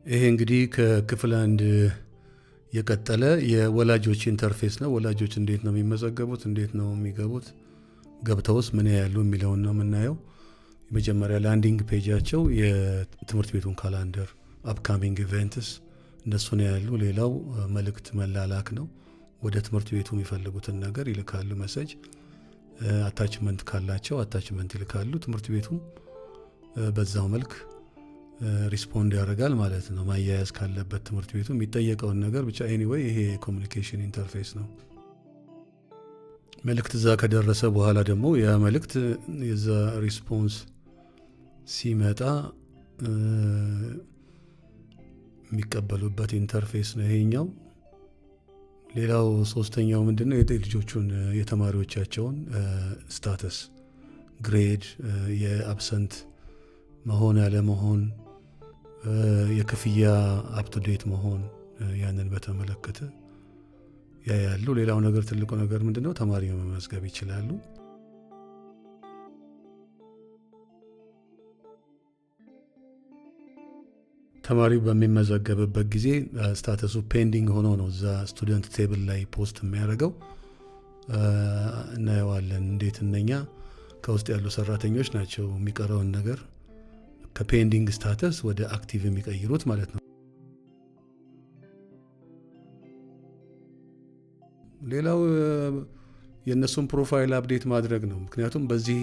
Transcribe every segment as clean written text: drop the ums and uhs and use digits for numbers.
ይሄ እንግዲህ ከክፍል አንድ የቀጠለ የወላጆች interface ነው። ወላጆች እንዴት ነው የሚመዘገቡት፣ እንዴት ነው የሚገቡት፣ ገብተውስ ምን ያያሉ የሚለውን ነው የምናየው። የመጀመሪያ landing page ኣቸው የትምህርት ቤቱን calendar፣ upcoming events እነሱን ያያሉ። ሌላው መልእክት መላላክ ነው። ወደ ትምህርት ቤቱ የሚፈልጉትን ነገር ይልካሉ። Message፣ attachment ካላቸው attachment ይልካሉ። ትምህርት ቤቱም በዛው መልክ respond ያደርጋል ማለት ነው። ማያያዝ ካለበት ትምህርት ቤቱ የሚጠየቀውን ነገር ብቻ፣ anyway ይሄ የ communication interface ነው። መልእክት እዛ ከደረሰ በኋላ ደግሞ ያ መልእክት የዛ response ሲመጣ የሚቀበሉበት interface ነው ይሄኛው። ሌላው ሶስተኛው ምንድን ነው? የልጆቹን የተማሪዎቻቸውን status፣ grade፣ የ absent መሆን ያለመሆን፣ የክፍያ up to date መሆን ያንን በተመለከተ ያያሉ። ሌላው ነገር ትልቁ ነገር ምንድን ነው? ተማሪ መመዝገብ ይችላሉ። ተማሪው በሚመዘገብበት ጊዜ status ኡ pending ሆኖ ነው እዛ student table ላይ post የሚያደርገው። እናየዋለን እንዴት እነኛ ከውስጥ ያሉ ሰራተኞች ናቸው የሚቀረውን ነገር ከ pending status ወደ active የሚቀይሩት ማለት ነው። ሌላው የእነሱን profile update ማድረግ ነው። ምክንያቱም በዚህ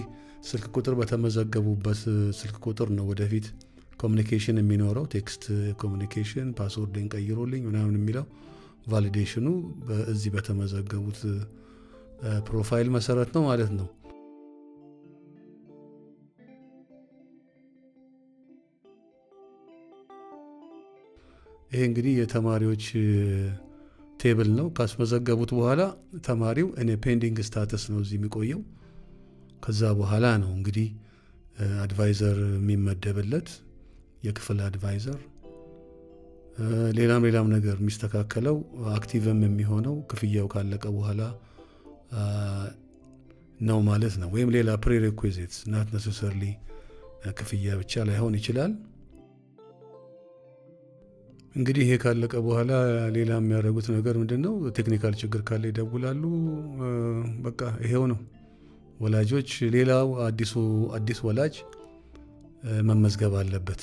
ስልክ ቁጥር፣ በተመዘገቡበት ስልክ ቁጥር ነው ወደፊት communication የሚኖረው። Text communication፣ password ን ቀይሩልኝ ምናምን የሚለው validation ኑ በዚህ በተመዘገቡት profile መሰረት ነው ማለት ነው። ይሄ እንግዲህ የተማሪዎች table ነው። ካስመዘገቡት በኋላ ተማሪው እኔ pending status ነው እዚህ የሚቆየው። ከዛ በኋላ ነው እንግዲህ advisor የሚመደብለት፣ የክፍል advisor፣ ሌላም ሌላም ነገር የሚስተካከለው፣ active ም የሚሆነው ክፍያው ካለቀ በኋላ ነው ማለት ነው። ወይም ሌላ prerequisites፣ not necessarily ክፍያ ብቻ ላይሆን ይችላል። እንግዲህ ይሄ ካለቀ በኋላ ሌላ የሚያደርጉት ነገር ምንድን ነው? Technical ችግር ካለ ይደውላሉ። በቃ ይሄው ነው። ወላጆች፣ ሌላው አዲስ ወላጅ መመዝገብ አለበት።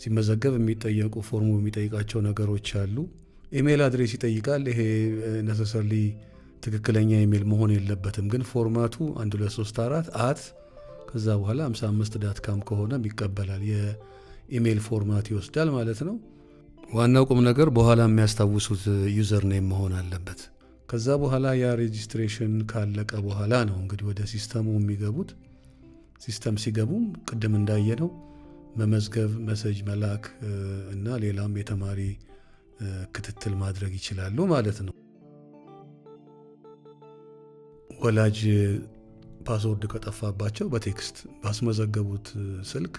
ሲመዘገብ የሚጠየቁ ፎርሙ የሚጠይቃቸው ነገሮች አሉ። Email address ይጠይቃል። ይሄ necessarily ትክክለኛ ኢሜል መሆን የለበትም፣ ግን format ኡ 1234 at ከዛ በኋላ 55.com ከሆነ ይቀበላል። የ email format ይወስዳል ማለት ነው። ዋናው ቁም ነገር በኋላ የሚያስታውሱት username መሆን አለበት። ከዛ በኋላ ያ registration ካለቀ በኋላ ነው እንግዲህ ወደ system ኡ የሚገቡት። System ሲገቡም ቅድም እንዳየነው መመዝገብ፣ message መላክ እና ሌላም የተማሪ ክትትል ማድረግ ይችላሉ ማለት ነው። ወላጅ password ከጠፋባቸው በ text ባስመዘገቡት ስልክ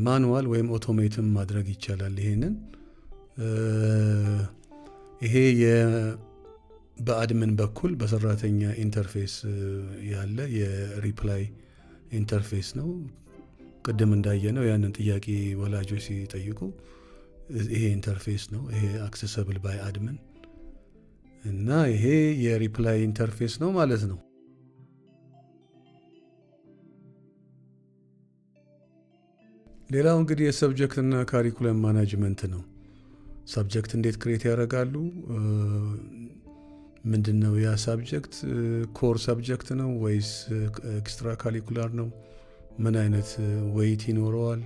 manual ወይም automate ም ማድረግ ይቻላል። ይሄንን ይሄ በ admin በኩል በሰራተኛ interface ያለ የ reply interface ነው። ቅድም እንዳየነው ያንን ጥያቄ ወላጆች ሲጠይቁ ይሄ interface ነው። ይሄ accessible by admin እና ይሄ የ reply interface ነው ማለት ነው። ሌላው እንግዲህ የ subject እና curriculum management ነው። Subject እንዴት create ያደርጋሉ? ምንድን ነው ያ subject? Core subject ነው ወይስ extracurricular ነው? ምን አይነት weight ይኖረዋል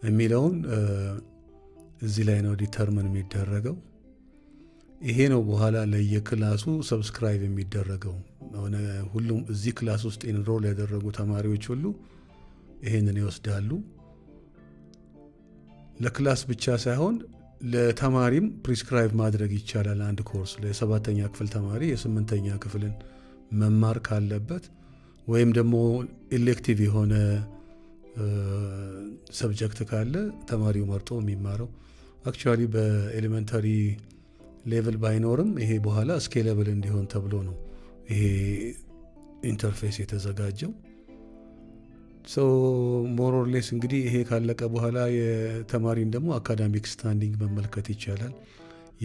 የሚለውን እዚህ ላይ ነው determine የሚደረገው። ይሄ ነው በኋላ ለየ class ኡ subscribe የሚደረገው። ሆነ ሁሉም እዚህ class ውስጥ enroll ያደረጉ ተማሪዎች ሁሉ ይሄንን ይወስዳሉ። ለ class ብቻ ሳይሆን ለተማሪም prescribe ማድረግ ይቻላል። አንድ ኮርስ ለሰባተኛ ክፍል ተማሪ የስምንተኛ ክፍልን መማር ካለበት ወይም ደግሞ elective የሆነ subject ካለ ተማሪው መርጦ የሚማረው፣ actually በ elementary level ባይኖርም ይሄ በኋላ scalable እንዲሆን ተብሎ ነው ይሄ interface የተዘጋጀው። So more or less እንግዲህ ይሄ ካለቀ በኋላ የተማሪን ደግሞ academic standing መመልከት ይቻላል።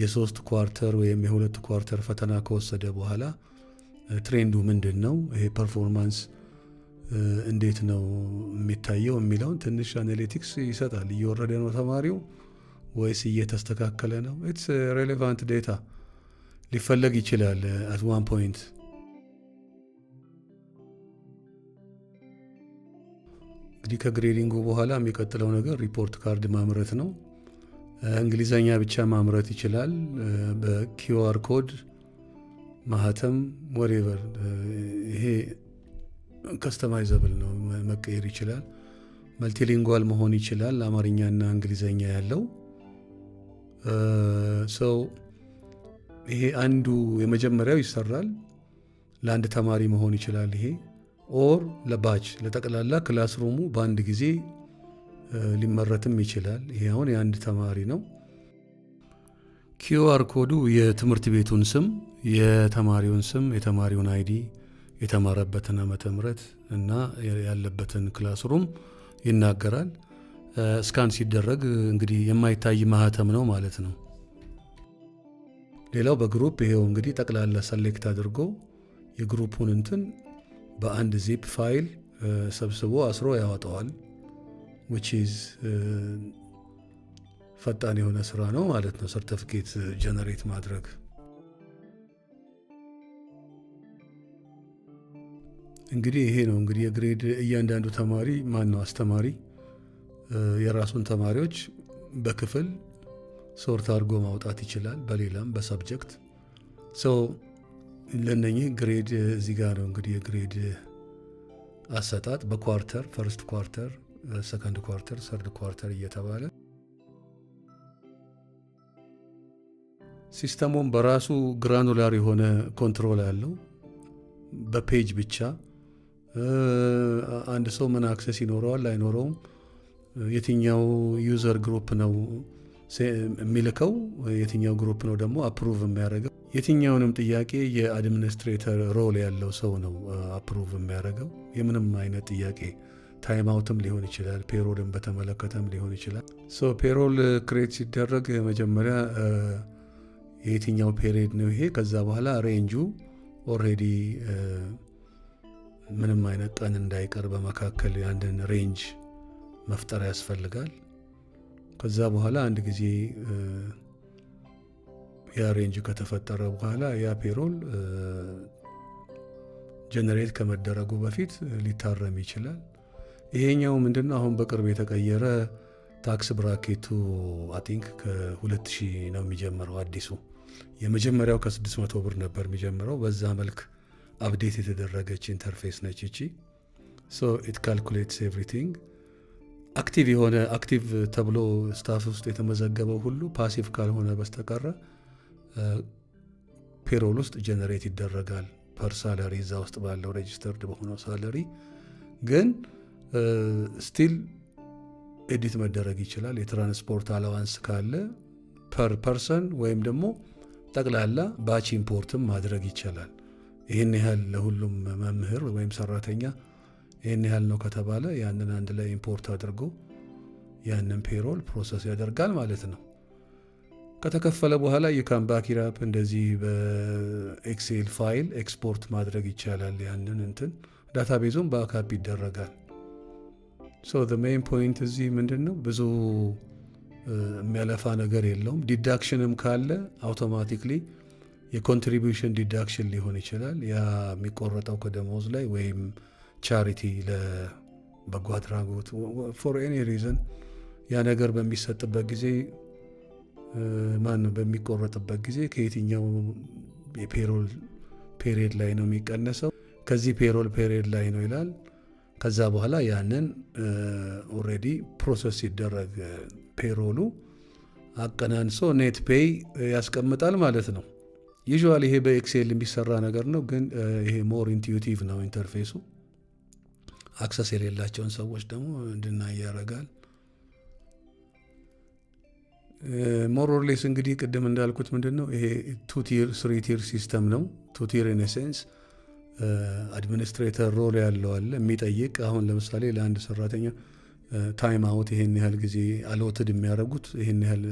የ3 quarter ወይም የ2 quarter ፈተና ከወሰደ በኋላ trend ኡ ምንድን ነው፣ ይሄ performance እንዴት ነው የሚታየው የሚለውን ትንሽ analytics ይሰጣል። እየወረደ ነው ተማሪው ወይስ እየተስተካከለ ነው? It's relevant data ሊፈለግ ይችላል at one point። እንግዲህ ከ grading ኡ በኋላ የሚቀጥለው ነገር report card ማምረት ነው። እንግሊዘኛ ብቻ ማምረት ይችላል። በ QR code፣ ማህተም፣ whatever፣ ይሄ customizable ነው፣ መቀየር ይችላል። Multilingual መሆን ይችላል። አማርኛና እንግሊዘኛ ያለው። So ይሄ አንዱ የመጀመሪያው ይሰራል። ለአንድ ተማሪ መሆን ይችላል ይሄ or ለ batch፣ ለጠቅላላ classroom ኡ በአንድ ጊዜ ሊመረትም ይችላል። ይሄ አሁን የአንድ ተማሪ ነው። QR code ኡ የትምህርት ቤቱን ስም፣ የተማሪውን ስም፣ የተማሪውን ID፣ የተማረበትን ዓመተ ምህረት እና ያለበትን classroom ይናገራል። Scan ሲደረግ እንግዲህ የማይታይ ማህተም ነው ማለት ነው። ሌላው በ group፣ ይሄው እንግዲህ ጠቅላላ select አድርጎ የ group ኡን እንትን በአንድ zip file ሰብስቦ አስሮ ያወጣዋል። Which is ፈጣን የሆነ ስራ ነው ማለት ነው ሰርተፊኬት generate ማድረግ። እንግዲህ ይሄ ነው እንግዲህ የ grade፣ እያንዳንዱ ተማሪ፣ ማን ነው፣ አስተማሪ የራሱን ተማሪዎች በክፍል sort አድርጎ ማውጣት ይችላል። በሌላም በ subject። So ለነኚህ grade እዚህ ጋር ነው እንግዲህ የ grade አሰጣጥ በ quarter፣ first quarter፣ second quarter፣ third quarter እየተባለ። System ኡም በራሱ granular የሆነ control አለው። በ page ብቻ አንድ ሰው ምን access ይኖረዋል አይኖረውም፣ የትኛው user group ነው የሚልከው፣ የትኛው group ነው ደግሞ approve የሚያደርገው፣ የትኛውንም ጥያቄ የ administrator role ያለው ሰው ነው approve የሚያደርገው። የምንም አይነት ጥያቄ time out ም ሊሆን ይችላል፣ payroll ን በተመለከተም ሊሆን ይችላል። So payroll create ሲደረግ መጀመሪያ የየትኛው period ነው ይሄ፣ ከዛ በኋላ range ኡ already ምንም አይነት ቀን እንዳይቀር በመካከል አንድን range መፍጠር ያስፈልጋል። ከዛ በኋላ አንድ ጊዜ ያ range ከተፈጠረ በኋላ ያ payroll generate ከመደረጉ በፊት ሊታረም ይችላል። ይሄኛው ምንድነው? አሁን በቅርብ የተቀየረ tax bracket ኡ I think ከ2000 ነው የሚጀምረው አዲሱ። የመጀመሪያው ከ600 ብር ነበር የሚጀምረው። በዛ መልክ update የተደረገች interface ነች እቺ። So it calculates everything። Active የሆነ፣ active ተብሎ staff ውስጥ የተመዘገበው ሁሉ passive ካልሆነ በስተቀረ payroll ውስጥ generate ይደረጋል per salary፣ እዛ ውስጥ ባለው registered በሆነው salary። ግን still edit መደረግ ይችላል። የ transport allowance ካለ per person ወይም ደግሞ ጠቅላላ batch import ም ማድረግ ይቻላል። ይህን ያህል ለሁሉም መምህር ወይም ሰራተኛ ይህን ያህል ነው ከተባለ ያንን አንድ ላይ import አድርጎ ያንን payroll process ያደርጋል ማለት ነው። ከተከፈለ በኋላ you can back it up፣ እንደዚህ በ Excel file export ማድረግ ይቻላል። ያንን እንትን database ኡም backup ይደረጋል። So main point እዚህ ምንድን ነው? ብዙ የሚያለፋ ነገር የለውም። Deduction ም ካለ automatically የ contribution deduction ሊሆን ይችላል። ያ የሚቆረጠው ከደሞዝ ላይ ወይም charity፣ ለበጎ አድራጎት፣ for any reason ያ ነገር በሚሰጥበት ጊዜ፣ ማን ነው፣ በሚቆረጥበት ጊዜ ከየትኛው የ payroll period ላይ ነው የሚቀነሰው? ከዚህ payroll period ላይ ነው ይላል። ከዛ በኋላ ያንን already process ሲደረግ payroll ኡ አቀናንሶ net pay ያስቀምጣል ማለት ነው። Usually ይሄ በ Excel የሚሰራ ነገር ነው፣ ግን ይሄ more intuitive ነው interface ኡ። Access የሌላቸውን ሰዎች ደግሞ እንድናይ ያደርጋል። More or less እንግዲህ ቅድም እንዳልኩት ምንድን ነው፣ ይሄ two tier three tier system ነው። Two tier in sense Administrator role ያለው አለ የሚጠይቅ። አሁን ለምሳሌ ለአንድ ሰራተኛ time out ይሄን ያህል ጊዜ allotted የሚያደርጉት፣ ይሄን ያህል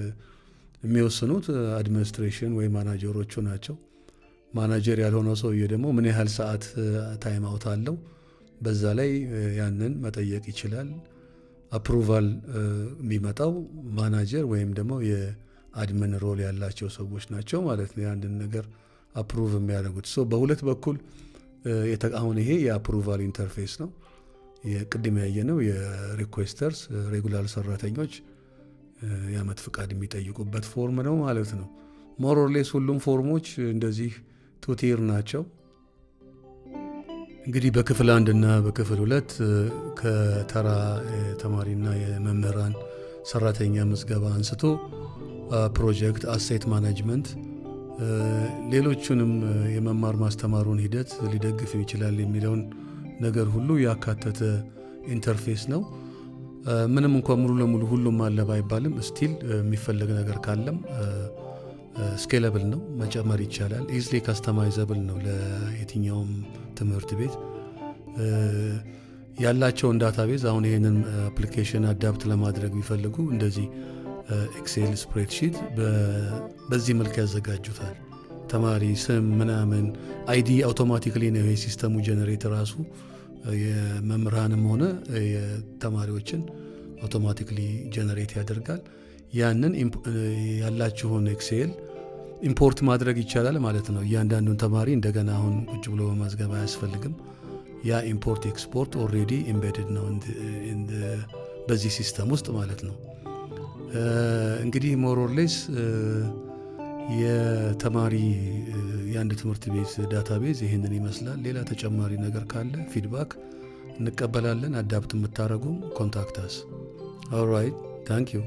የሚወስኑት administration ወይ ማናጀሮቹ ናቸው። ማናጀር ያልሆነው ሰውዬ ደግሞ ምን ያህል ሰዓት time out አለው፣ በዛ ላይ ያንን መጠየቅ ይችላል። Approval የሚመጣው ማናጀር ወይም ደግሞ የ admin role ያላቸው ሰዎች ናቸው ማለት ነው ያንን ነገር approve የሚያደርጉት። So በሁለት በኩል አሁን ይሄ የ approval interface ነው። የቅድም ያየነው የ requesters፣ regular ሰራተኞች የአመት ፍቃድ የሚጠይቁበት form ነው ማለት ነው። More or less ሁሉም form ኦች እንደዚህ two tier ናቸው። እንግዲህ በክፍል አንድ እና በክፍል ሁለት ከተራ ተማሪና የመምህራን ሰራተኛ ምዝገባ አንስቶ project asset management፣ ሌሎቹንም የመማር ማስተማሩን ሂደት ሊደግፍ ይችላል የሚለውን ነገር ሁሉ ያካተተ interface ነው። ምንም እንኳን ሙሉ ለሙሉ ሁሉም አለ ባይባልም still የሚፈለግ ነገር ካለም scalable ነው፣ መጨመር ይቻላል። Easily customizable ነው። ለየትኛውም ትምህርት ቤት ያላቸውን database አሁን ይህንን application adapt ለማድረግ ቢፈልጉ እንደዚህ Excel spreadsheet በዚህ መልክ ያዘጋጁታል። ተማሪ ስም ምናምን ID automatically ነው የ system ኡ generate ራሱ የመምህራንም ሆነ የተማሪዎችን automatically generate ያደርጋል። ያንን ያላችሁን Excel import ማድረግ ይቻላል ማለት ነው። እያንዳንዱን ተማሪ እንደገና አሁን ቁጭ ብሎ መመዝገብ አያስፈልግም። ያ import export already embedded ነው በዚህ system ውስጥ ማለት ነው። እንግዲህ more or less የተማሪ የአንድ ትምህርት ቤት database ይህንን ይመስላል። ሌላ ተጨማሪ ነገር ካለ feedback እንቀበላለን። Adapt የምታደርጉም contact us። Alright, thank you.